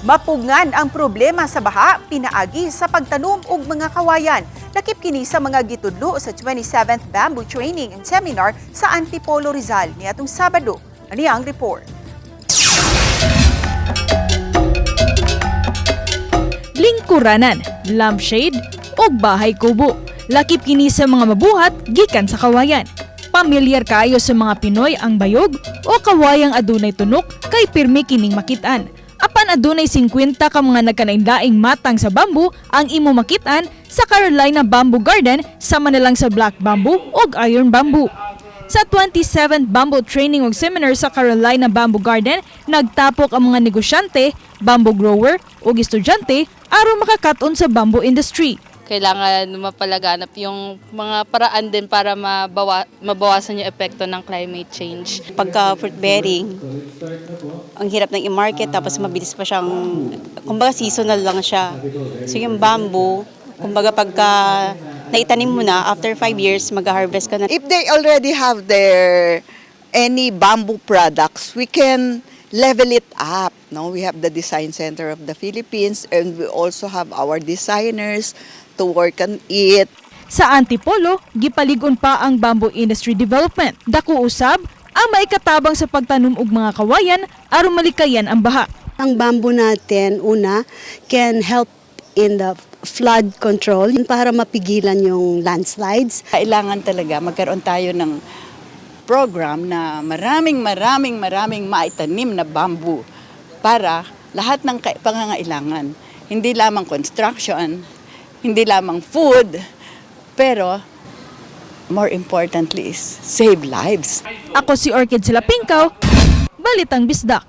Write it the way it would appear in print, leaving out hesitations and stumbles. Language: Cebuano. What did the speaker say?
Mapugngan ang problema sa baha pinaagi sa pagtanom og mga kawayan. Lakip kini sa mga gitudlo sa 27th Bamboo Training and Seminar sa Antipolo, Rizal niadtong Sabado. Ani ang report. Lingkuranan, lampshade ug bahay kubo. Lakip kini sa mga mabuhat gikan sa kawayan. Pamilyar kaayo sa mga Pinoy ang bayog o kawayang adunay tunok kay pirmi kining makitaan. Apan adunay 50 ka mga nagkalainlaing matang sa bamboo ang imo makitaan sa Carolina Bamboo Garden, sama na lang sa black bamboo ug iron bamboo. Sa 27th Bamboo Training ug Seminar sa Carolina Bamboo Garden, nagtapok ang mga negosyante, bamboo grower ug estudyante aron makakaton sa bamboo industry. Kailangan mapalaganap yung mga paraan din para mabawasan yung epekto ng climate change. Pagka fruit bearing, ang hirap ng i-market, tapos mabilis pa siyang, kumbaga seasonal lang siya. So yung bamboo, kumbaga pagka naitanim mo na, after 5 years, mag-harvest ka na. If they already have their any bamboo products, we can level it up. No, we have the Design Center of the Philippines, and we also have our designers to work on it. Sa Antipolo, gipalig-on pa ang bamboo industry development. Dako usab ang maikatabang sa pagtanom og mga kawayan aron malikayan ang baha. Ang bamboo natin, una, can help in the flood control para mapigilan yung landslides. Kailangan talaga magkaroon tayo ng program na maraming maraming maraming maitanim na bamboo para lahat ng pangangailangan. Hindi lamang construction, hindi lamang food, pero more importantly is save lives. Ako si Orchid Silapingkaw, Balitang Bisdak.